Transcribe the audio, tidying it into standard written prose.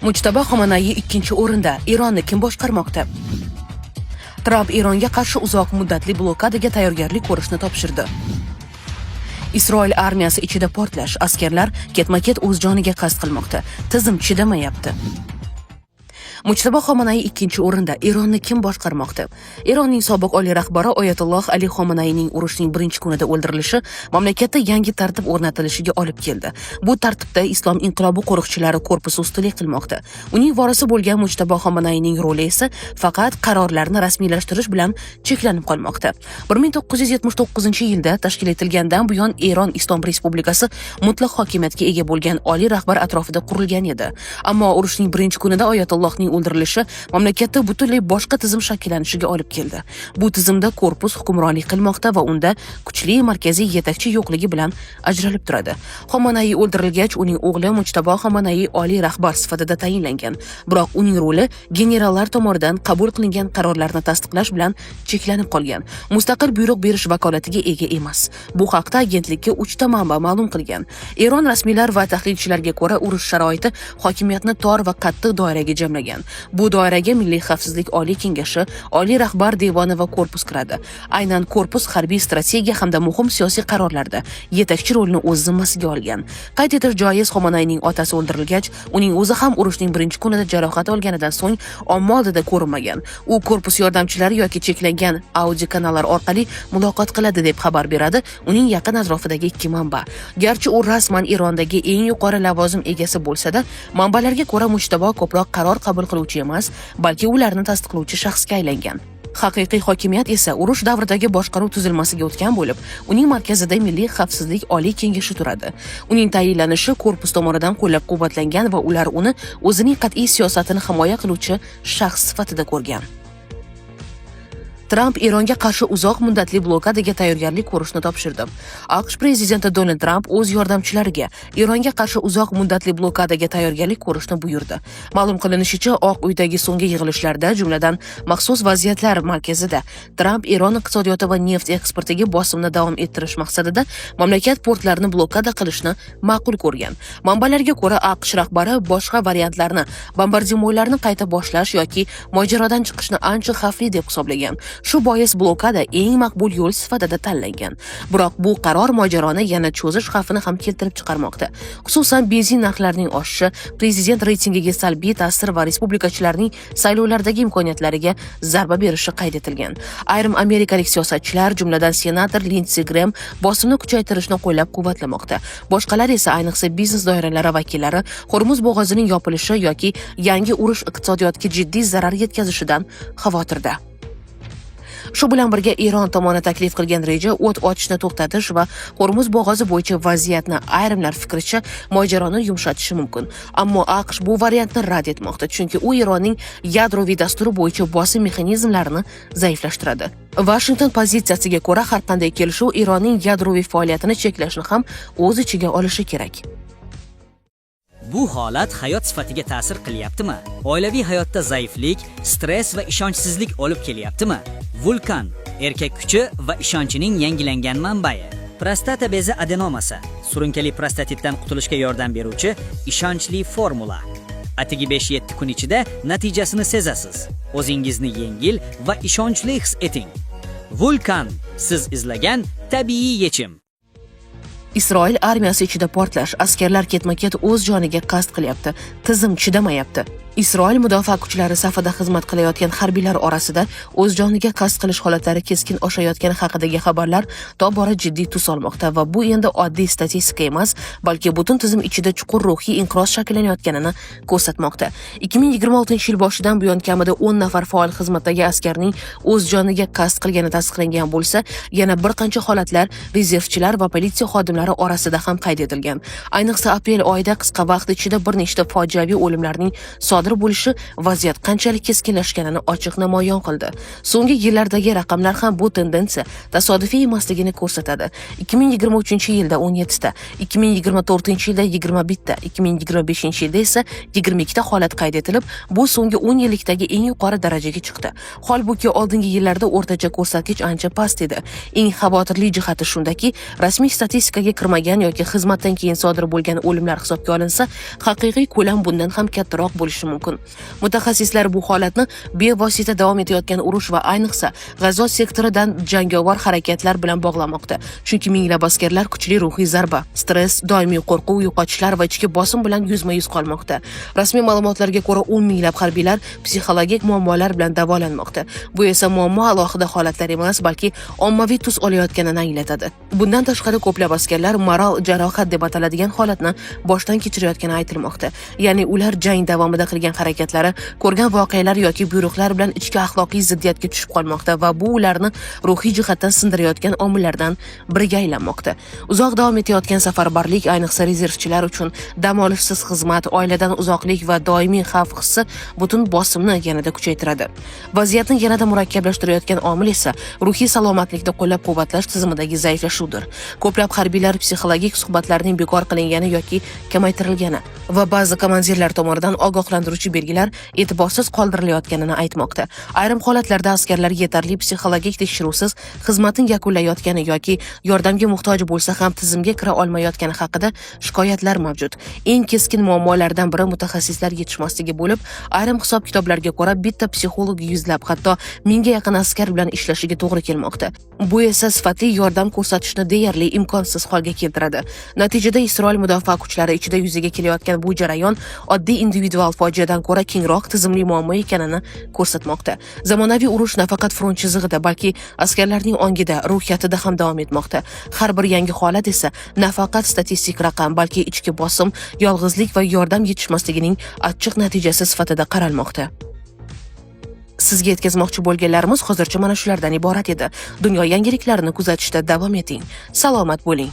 Mujtabo Xomanaiy ikkinchi o'rinda. Eronni kim boshqarmoqda? Tramp Eronga qarshi uzoq muddatli blokadaga tayyorgarlik ko'rishni topshirdi. Isroil armiyasi ichida portlash, askarlar ketma-ket o'z joniga qasd qilmoqda. Tizim chidamayapti. Mujtabo Xomanaiy ikkinchi o'rinda. Eronni kim boshqarmoqda? Eronning sobiq oliy rahbari Oyatulloh Ali Xomanaining urushning birinchi kunida o'ldirilishi mamlakatda yangi tartib o'rnatilishiga olib keldi. Bu tartibda Islom inqilobi qo'riqchilari korpusi ustunlik qilmoqda. Uning vorisi bo'lgan Mujtabo Xomanaining roli esa faqat qarorlarni rasmiylashtirish bilan cheklanib qolmoqda. 1979-yilda tashkil etilgandan buyon Eron Islom Respublikasi mutlaq hokimiyatga ega bo'lgan oliy rahbar atrofida qurilgan edi. Ammo urushning birinchi kunida Oyatullohning o'ldirilishi mamlakatda butunlay boshqa tizim shakllanishiga olib keldi. Bu tizimda korpus hukmronlik qilmoqda va unda kuchli markaziy yetakchi yo'qligi bilan ajralib turadi. Xomanaiy o'ldirilgach, uning o'g'li Mujtabo Xomanaiy oliy rahbar sifatida tayinlangan. Biroq uning roli generallar tomonidan qabul qilingan qarorlarni tasdiqlash bilan cheklanib qolgan. Mustaqil buyruq berish vakolatiga ega emas. Bu haqda agentlikka 3 ta manba ma'lum qilgan. Eron rasmiylar va tahlilchilarga ko'ra, urush sharoiti hokimiyatni tor va qattiq doiraga jamlagan. Bu doiraga Milliy xavfsizlik oliy kengashi, Oliy rahbar devoni va korpus kiradi. Aynan korpus harbiy strategiya hamda muhim siyosiy qarorlarda yetakchi rolni o'z zimmasiga olgan. Qayd etish joiz, Xomanayning otasi o'ldirilgach, uning o'zi ham urushning birinchi kunida jarohat olganidan so'ng omma oldida ko'rinmagan. U korpus yordamchilari yoki cheklangan audio kanallar orqali muloqot qiladi, deb xabar beradi uning yaqin atrofidagi ikki manba. Garchi u rasman Erondagi eng yuqori lavozim egasi bo'lsa-da, manbalarga ko'ra, Mujtabo ko'proq qaror qabul qiluvchi emas, balki ularni tasdiqlovchi shaxsga aylangan. Haqiqiy hokimiyat esa urush davridagi boshqaruv tuzilmasiga o'tgan bo'lib, uning markazida Milliy xavfsizlik oliy kengashi turadi. Uning tayinlanishi korpus tomonidan qo'llab-quvvatlangan va ular uni o'zining qat'iy siyosatini himoya qiluvchi shaxs sifatida ko'rgan. Tramp Eronga qarshi uzoq muddatli blokadaga tayyorgarlik ko'rishni topshirdi. AQSh prezidenti Donald Tramp o'z yordamchilariga Eronga qarshi uzoq muddatli blokadaga tayyorgarlik ko'rishni buyurdi. Ma'lum qilinishicha, Oq uydagi so'nggi yig'ilishlarda, jumladan maxsus vaziyatlar markazida, Tramp Eron iqtisodiyoti va neft eksportiga bosimni davom ettirish maqsadida mamlakat portlarini blokada qilishni ma'qul ko'rgan. Manbalarga ko'ra, AQSh rahbari boshqa variantlarni, bombardimonlarni qayta boshlash yoki mojarodan chiqishni ancha xavfli deb hisoblagan. Shu bois blokada eng maqbul yo'l sifatida tanlangan. Biroq bu qaror mojaroni yana cho'zish xavfini ham keltirib chiqarmoqda. Xususan, benzin narxlarining oshishi prezident reytingiga salbiy ta'sir va respublikachilarning saylovlardagi imkoniyatlariga zarba berishi qayd etilgan. Ayrim amerikalik siyosatchilar, jumladan senator Lindsi Grem, bosimni kuchaytirishni qo'llab-quvvatlamoqda. Boshqalar esa, ayniqsa biznes doiralari vakillari, Hormuz bo'g'ozining yopilishi yoki yangi urush iqtisodiyotga jiddiy zarar yetkazishidan xavotirda. Shu bilan birga, Eron tomoni taklif qilgan reja, o't ochishni to'xtatish va Hormuz bo'g'ozi bo'yicha vaziyatni, ayrimlar fikricha, mojaroni yumshatishi mumkin. Ammo AQSh bu variantni rad etmoqda, chunki u Eronning yadroviy dasturi bo'yicha bosim mexanizmlarini zaiflashtiradi. Vashington pozitsiyasiga ko'ra, har qanday kelishuv Eronning yadroviy faoliyatini cheklashni ham o'z ichiga olishi kerak. Bu holat hayot sifatiga ta'sir qilyaptimi? Oilaviy hayotda zaiflik, stress va ishonchsizlik olib kelyaptimi? Vulkan erkak kuchi va ishonchining yangilangan manbai. Prostata bezi adenomasi, surunkali prostatitdan qutulishga yordam beruvchi ishonchli formula. Atigi 5-7 kun ichida natijasini sezasiz. O'zingizni yengil va ishonchli his eting. Vulkan, siz izlagan tabiiy yechim. Isroil armiyasi ichida portlash, askarlar ketma-ket o'z joniga qasd qilyapti. Tizim chidamayapti. Isroil mudofaa kuchlari safida xizmat qilayotgan harbiylar orasida o'z joniga qasd qilish holatlari keskin oshayotgani haqidagi xabarlar tobora jiddiy tus olmoqda va bu endi oddiy statistika emas, balki butun tizim ichida chuqur ruhiy inqiroz shakllanayotganini ko'rsatmoqda. 2026-yil boshidan buyon kamida 10 nafar faol xizmatdagi askarning o'z joniga qasd qilgani tasdiqlangan bo'lsa, yana bir qancha holatlar rezervchilar va politsiya xodimlari orasida ham qayd etilgan. Ayniqsa, aprel oyida qisqa vaqt ichida bir nechta fojiaviy o'limlarning sodir sodir bo'lishi vaziyat qanchalik keskinlashganini ochiq namoyon qildi. So'nggi yillardagi raqamlar ham bu tendensiya tasodifiy emasligini ko'rsatadi. 2023-yilda 17 ta, 2024-yilda 21 ta, 2025-yilda esa 22 ta holat qayd etilib, bu so'nggi 10 yillikdagi eng yuqori darajaga chiqdi. Holbuki oldingi yillarda o'rtacha ko'rsatkich ancha past edi. Eng xavotirli jihati shundaki, rasmiy statistikaga kirmagan yoki xizmatdan keyin sodir bo'lgan o'limlar hisobga olinsa, haqiqiy ko'lam bundan ham kattaroq bo'lishi mumkin. Mutaxassislar bu holatni bevosita davom etayotgan urush va ayniqsa G'azo sektoridan jangovar harakatlar bilan bog'lamoqda. Chunki minglab askarlar kuchli ruhiy zarba, stress, doimiy qo'rquv, yo'qotishlar va ichki bosim bilan yuzma-yuz qolmoqda. Rasmiy ma'lumotlarga ko'ra, 10 minglab harbiylar psixologik muammolar bilan davolanmoqda. Bu esa muammo alohida holatlar emas, balki ommaviy tus olayotganini anglatadi. Bundan tashqari, ko'plab askarlar moral jarohat deb ataladigan holatni boshdan kechirayotgani aytilmoqda. Ya'ni ular jang davomida qilgan harakatlari, ko'rgan voqealar yoki buyruqlar bilan ichki axloqiy ziddiyatga tushib qolmoqda va bu ularni ruhiy jihatdan sindirayotgan omillardan biriga aylanmoqda. Uzoq davom etayotgan safarbarlik, ayniqsa rezervchilar uchun dam olishsiz xizmat, oiladan uzoqlik va doimiy xavf hissi butun bosimni yanada kuchaytiradi. Vaziyatni yanada murakkablashtirayotgan omil esa ruhiy salomatlikni qo'llab-quvvatlash tizimidagi zaiflashuvdir. Ko'plab harbiylar psixologik suhbatlarning bekor qilingani yoki kamaytirilgani va ba'zi komandirlar tomonidan ogohlantiruvchi belgilar e'tiborsiz qoldirilayotganini aytmoqda. Ayrim holatlarda askarlar yetarli psixologik tekshiruvsiz xizmatni yakunlayotgani yoki yordamga muhtoj bo'lsa ham tizimga kira olmayotgani haqida shikoyatlar mavjud. Eng keskin muammolardan biri mutaxassislar yetishmasligi bo'lib, ayrim hisob-kitoblarga ko'ra bitta psixolog yuzlab, hatto mingga yaqin askar bilan ishlashiga to'g'ri kelmoqda. Bu esa sifatli yordam ko'rsatishni deyarli imkonsiz holga keltiradi. Natijada Isroil mudofaa kuchlari ichida yuzaga kelayotgan bu jarayon oddiy individual fojiadan ko'ra kengroq tizimli muammo ekanini ko'rsatmoqda. Zamonaviy urush nafaqat front chizig'ida, balki askarlarning ongida, ruhiyatida ham davom etmoqda. Har bir yangi holat esa nafaqat statistik raqam, balki ichki bosim, yolg'izlik va yordam yetishmasligining achchiq natijasi sifatida qaralmoqda. Sizga yetkazmoqchi bo'lganlarimiz hozircha mana shulardan iborat edi. Dunyo yangiliklarini kuzatishda davom eting. Salomat bo'ling.